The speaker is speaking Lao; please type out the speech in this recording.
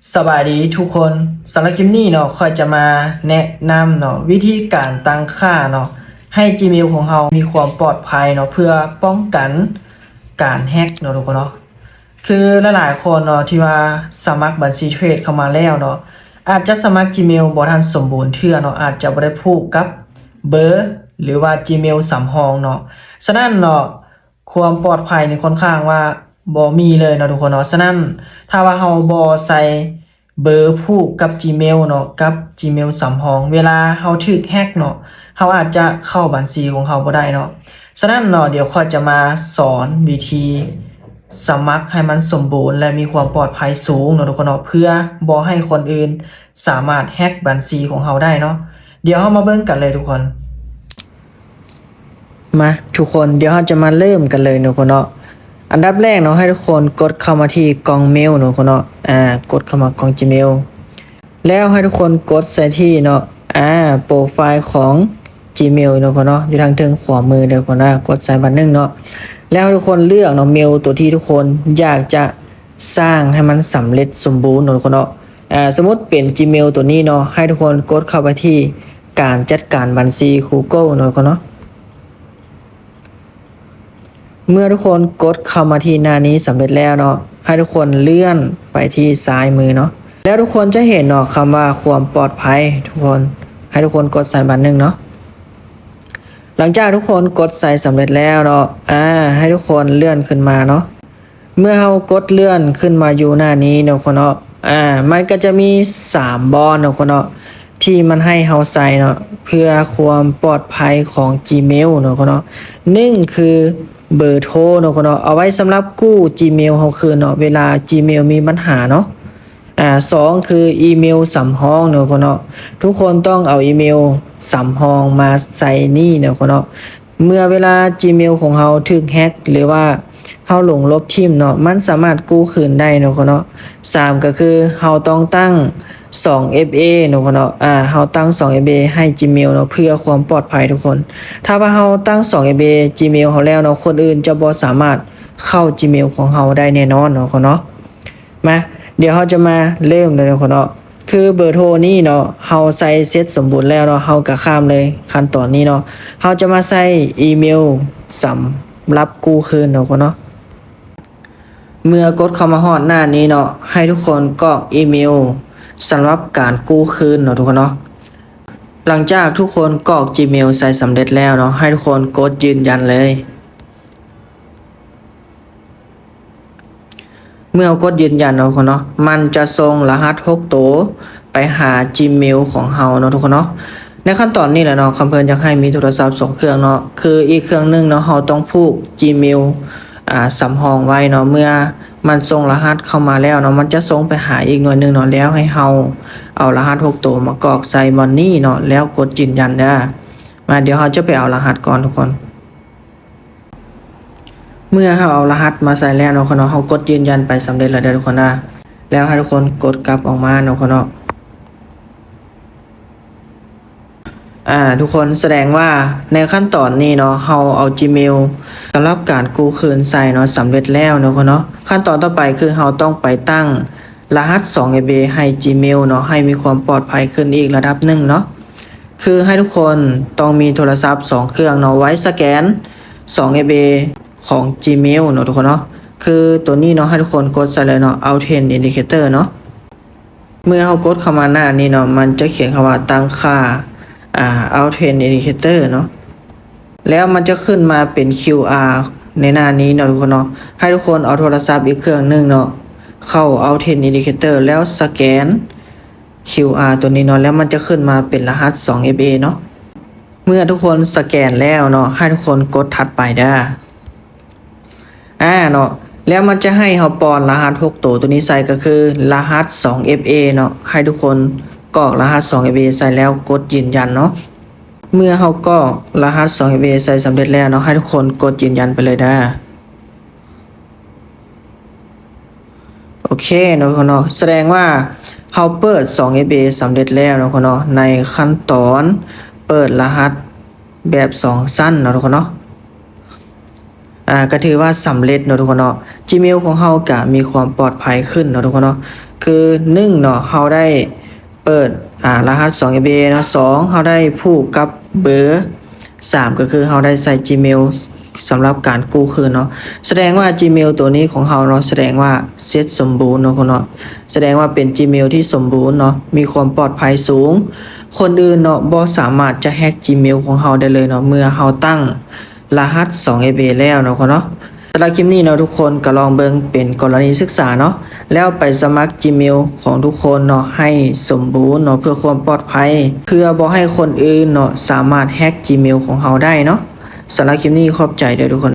ສະບາຍດີທຸກຄົນ, ສຳລັບຄລິບນີ້ເນາະ ຂ້ອຍຈະມາແນະນຳເນາະ ວິທີການຕັ້ງຄ່າເນາະ ໃຫ້ Gmail ຂອງເຮົາມີຄວາມປອດໄພເນາະ ເພື່ອປ້ອງກັນການແຮັກເນາະທຸກຄົນເນາະ. ຄືຫຼາຍໆຄົນເນາະ ທີ່ວ່າສະໝັກບັນຊີເທຣດເຂົ້າມາແລ້ວເນາະ ອາດຈະສະໝັກ Gmail ບໍ່ທັນສົມບູນເທື່ອເນາະ, ອາດຈະບໍ່ໄດ້ຜູກກັບເບີ ຫຼືວ່າ Gmail ສຳຮອງເນາະ. ສະນັ້ນເນາະ ຄວາມປອດໄພນີ້ຄ່ອນຂ້າງວ່າບໍ່ມີເລີຍເນາະທຸກຄົນເນາະ. ສະນັ້ນ ຖ້າວ່າເຮົາບໍ່ໃສ່ເບີຜູກກັບ Gmail ເນາະ ກັບ Gmail ສຳຮອງ ເວລາເຮົາຖືກແຮັກເນາະ ເຮົາອາດຈະເຂົ້າບັນຊີຂອງເຮົາບໍ່ໄດ້ເນາະ. ສະນັ້ນເນາະ ດຽວຂ້ອຍຈະມາສອນວິທີສະໝັກໃຫ້ມັນສົມບູນ ແລະ ມີຄວາມປອດໄພສູງເນາະທຸກຄົນເນາະ ເພື່ອບໍ່ໃຫ້ຄົນອື່ນສາມາດແຮັກບັນຊີຂອງເຮົາໄດ້ເນາະ. ດຽວເຮົາມາເບິ່ງກັນເລີຍທຸກຄົນ. ມາທຸກຄົນ ດຽວເຮົາຈະມາເລີ່ມກັນເລີຍເນາະທຸກຄົນເນາະ. ອັນດັບແລກເນາະ ໃຫ້ທຸກຄົນກົດເຂົ້າມາທີ່ກ່ອງເມວເນາະທຸກຄົນເນາະ. ອາ ກົດເຂົ້າມາກ່ອງ Gmail ແລ້ວໃຫ້ທຸກຄົນກົດໃສ່ທີ່ເນາະ ອາ ໂປຣໄຟລ໌ຂອງ Gmail ເນາະທຸກຄົນເນາະ ຢູ່ທາງເທິງຂວາມືເດີທຸກຄົນນະ. ກົດໃສ່ບາດໜຶ່ງເນາະ ແລ້ວໃຫ້ທຸກຄົນເລືອກເນາະ ເມວຕົວທີ່ທຸກຄົນຢາກຈະສ້າງໃຫ້ມັນສຳເລັດສົມບູນເນາະທຸກຄົນເນາະ. ອາ ສົມມຸດເປັນ Gmail ຕົວນີ້ເນາະ ໃຫ້ທຸກຄົນກົດເຂົ້າໄປທີ່ການຈັດການບັນຊີ Google ເນາະທຸກຄົນເນາະ. ເມື່ອທຸກຄົນກົດເຂົ້າມາທີ່ໜ້ານີ້ສຳເລັດແລ້ວເນາະ ໃຫ້ທຸກຄົນເລື່ອນໄປທີ່ຊ້າຍມືເນາະ ແລ້ວທຸກຄົນຈະເຫັນເນາະ ຄຳວ່າຄວາມປອດໄພ ທຸກຄົນ ໃຫ້ທຸກຄົນກົດໃສ່ບາດໜຶ່ງເນາະ. ຫຼັງຈາກທຸກຄົນກົດໃສ່ສຳເລັດແລ້ວເນາະ ອາ ໃຫ້ທຸກຄົນເລື່ອນຂຶ້ນມາເນາະ. ເມື່ອເຮົາກົດເລື່ອນຂຶ້ນມາຢູ່ໜ້ານີ້ເນາະທຸກຄົນເນາະ ອາ ມັນກໍຈະມີສາມບ່ອນເນາະທຸກຄົນເນາະ ທີ່ມັນໃຫ້ເຮົາໃສ່ເນາະ ເພື່ອຄວາມປອດໄພຂອງ Gmail ເນາະທຸກຄົນເນາະ. ໜຶ່ງຄືເບີໂທເນາະທຸກຄົນເນາະ ເອົາໄວ້ສຳລັບກູ້ Gmail ເຮົາຄືນເນາະ ເວລາ Gmail ມີບັນຫາເນາະ. ອາ ສອງຄືອີເມວສຳຮອງເນາະທຸກຄົນເນາະ ທຸກຄົນຕ້ອງເອົາອີເມວສຳຮອງມາໃສ່ນີ້ເນາະທຸກຄົນເນາະ. ເມື່ອເວລາ Gmail ຂອງເຮົາຖືກແຮັກ ຫຼືວ່າເຮົາຫຼົງລົບຖິ້ມເນາະ ມັນສາມາດກູ້ຄືນໄດ້ເນາະທຸກຄົນເນາະ. ສາມກໍຄືເຮົາຕ້ອງຕັ້ງສອງເອັຟເອເນາະທຸກຄົນເນາະ ອາ ເຮົາຕັ້ງສອງເອັຟເອໃຫ້ Gmail ເນາະ ເພື່ອຄວາມປອດໄພທຸກຄົນ. ຖ້າວ່າເຮົາຕັ້ງສອງເອັຟເອ Gmail ເຮົາແລ້ວເນາະ ຄົນອື່ນຈະບໍ່ສາມາດເຂົ້າ Gmail ຂອງເຮົາໄດ້ແນ່ນອນເນາະທຸກຄົນເນາະ. ມາ ດຽວເຮົາຈະມາເລີ່ມເລີຍເນາະທຸກຄົນເນາະ. ຄືເບີໂທນີ້ເນາະ ເຮົາໃສ່ເສັດສົມບູນແລ້ວເນາະ ເຮົາກໍຂ້າມເລີຍຂັ້ນຕອນນີ້ເນາະ. ເຮົາຈະມາໃສ່ອີເມວສຳລັບກູ້ຄືນເນາະທຸກຄົນເນາະ. ເມື່ອກົດເຂົ້າມາຮອດໜ້ານີ້ເນາະ ໃຫ້ທຸກຄົນກອກອີເມວສຳລັບການກູ້ຄືນເນາະທຸກຄົນເນາະ. ຫຼັງຈາກທຸກຄົນກອກ Gmail ໃສ່ສຳເລັດແລ້ວເນາະ ໃຫ້ທຸກຄົນກົດຢືນຢັນເລີຍ. ເມື່ອເຮົາກົດຢືນຢັນເນາະທຸກຄົນເນາະ ມັນຈະສົ່ງລະຫັດຫົກໂຕໄປຫາ Gmail ຂອງເຮົາເນາະທຸກຄົນເນາະ. ໃນຂັ້ນຕອນນີ້ແຫຼະເນາະ ຄຳເພິ່ນຢາກໃຫ້ມີໂທລະສັບສອງເຄື່ອງເນາະ ຄືອີກເຄື່ອງໜຶ່ງເນາະ ເຮົາຕ້ອງຜູກ Gmail ອາ ສຳຮອງໄວ້ເນາະ. ເມື່ອມັນສົ່ງລະຫັດເຂົ້າມາແລ້ວເນາະ ມັນຈະສົ່ງໄປຫາອີກໜ່ວຍໜຶ່ງເນາະ ແລ້ວໃຫ້ເຮົາເອົາລະຫັດຫົກໂຕມາກອກໃສ່ບ່ອນນີ້ເນາະ ແລ້ວກົດຢືນຢັນເດີ. ມາ ດຽວເຮົາຈະໄປເອົາລະຫັດກ່ອນທຸກຄົນ. ເມື່ອເຮົາເອົາລະຫັດມາໃສ່ແລ້ວເນາະທຸກຄົນເນາະ ເຮົາກົດຢືນຢັນໄປສຳເລັດແລ້ວເດີທຸກຄົນນະ. ແລ້ວໃຫ້ທຸກຄົນກົດກັບອອກມາເນາະທຸກຄົນເນາະ. ອາ ທຸກຄົນ ສະແດງວ່າໃນຂັ້ນຕອນນີ້ເນາະ ເຮົາເອົາ Gmail ສຳລັບການກູ້ຄືນໃສ່ເນາະ ສຳເລັດແລ້ວເນາະທຸກຄົນເນາະ. ຂັ້ນຕອນຕໍ່ໄປຄືເຮົາຕ້ອງໄປຕັ້ງ ລະຫັດສອງເອັຟເອໃຫ້ Gmail ເນາະ ໃຫ້ມີຄວາມປອດໄພຂຶ້ນອີກລະດັບໜຶ່ງເນາະ. ຄືໃຫ້ທຸກຄົນຕ້ອງມີໂທລະສັບສອງເຄື່ອງເນາະ ໄວ້ສະແກນສອງເອັຟເອຂອງ Gmail ເນາະທຸກຄົນເນາະ. ຄືໂຕນີ້ເນາະ ໃຫ້ທຸກຄົນກົດໃສ່ເລີຍເນາະ Authenticator ເນາະ. ເມື່ອເຮົາກົດເຂົ້າມາໜ້ານີ້ເນາະ ມັນຈະຂຽນຄຳວ່າຕັ້ງຄ່າ ອາ Authenticator ເນາະ. ແລ້ວມັນຈະຂຶ້ນມາເປັນ QR ໃນໜ້ານີ້ເນາະທຸກຄົນເນາະ. ໃຫ້ທຸກຄົນເອົາໂທລະສັບອີກເຄື່ອງໜຶ່ງເນາະ ເຂົ້າ Authenticator ແລ້ວສະແກນ QR ຕົວນີ້ເນາະ ແລ້ວມັນຈະຂຶ້ນມາເປັນລະຫັດສອງເອັຟເອເນາະ. ເມື່ອທຸກຄົນສະແກນແລ້ວເນາະ ໃຫ້ທຸກຄົນກົດຖັດໄປເດີ. ອາ ເນາະ ແລ້ວມັນຈະໃຫ້ເຮົາປ້ອນລະຫັດຫົກໂຕຕົວນີ້ໃສ່ ກໍຄືລະຫັດສອງເອັຟເອເນາະ. ໃຫ້ທຸກຄົນກອກລະຫັດສອງເອັຟເອໃສ່ແລ້ວກົດຢືນຢັນເນາະ. ເມື່ອເຮົາກອກລະຫັດສອງເອັຟເອໃສ່ສຳເລັດແລ້ວເນາະ ໃຫ້ທຸກຄົນກົດຢືນຢັນໄປເລີຍເດີ. ໂອເຄເນາະທຸກຄົນເນາະ ສະແດງວ່າເຮົາເປີດສອງເອັຟເອສຳເລັດແລ້ວເນາະທຸກຄົນເນາະ ໃນຂັ້ນຕອນເປີດລະຫັດແບບສອງຊັ້ນເນາະທຸກຄົນເນາະ. ອາ ກໍຖືວ່າສຳເລັດເນາະທຸກຄົນເນາະ. Gmail ຂອງເຮົາກໍມີຄວາມປອດໄພຂຶ້ນເນາະທຸກຄົນເນາະ. ຄື ໜຶ່ງເນາະ ເຮົາໄດ້ເປີດ ອາ ລະຫັດສອງເອັຟເອເນາະ, ສອງ ເຮົາໄດ້ຜູກກັບເບີ, ສາມ ກໍຄືເຮົາໄດ້ໃສ່ Gmail ສຳລັບການກູ້ຄືນເນາະ. ສະແດງວ່າ Gmail ຕົວນີ້ຂອງເຮົາເນາະ ສະແດງວ່າເສັດສົມບູນເນາະ ເນາະ, ສະແດງວ່າເປັນ Gmail ທີ່ສົມບູນເນາະ, ມີຄວາມປອດໄພສູງ. ຄົນອື່ນເນາະ ບໍ່ສາມາດຈະແຮັກ Gmail ຂອງເຮົາໄດ້ເລີຍເນາະ ເມື່ອເຮົາຕັ້ງ ລະຫັດສອງເອັຟເອແລ້ວເນາະ ເນາະ. ສຳລັບຄລິບນີ້ເນາະ ທຸກຄົນກໍລອງເບິ່ງເປັນກໍລະນີສຶກສາເນາະ, ແລ້ວໄປສະໝັກ Gmail ຂອງທຸກຄົນເນາະ ໃຫ້ສົມບູນເນາະ ເພື່ອຄວາມປອດໄພ, ເພື່ອບໍ່ໃຫ້ຄົນອື່ນເນາະ ສາມາດແຮັກ Gmail ຂອງເຮົາໄດ້ເນາະ. ສຳລັບຄລິບນີ້ ຂອບໃຈເດີທຸກຄົນ.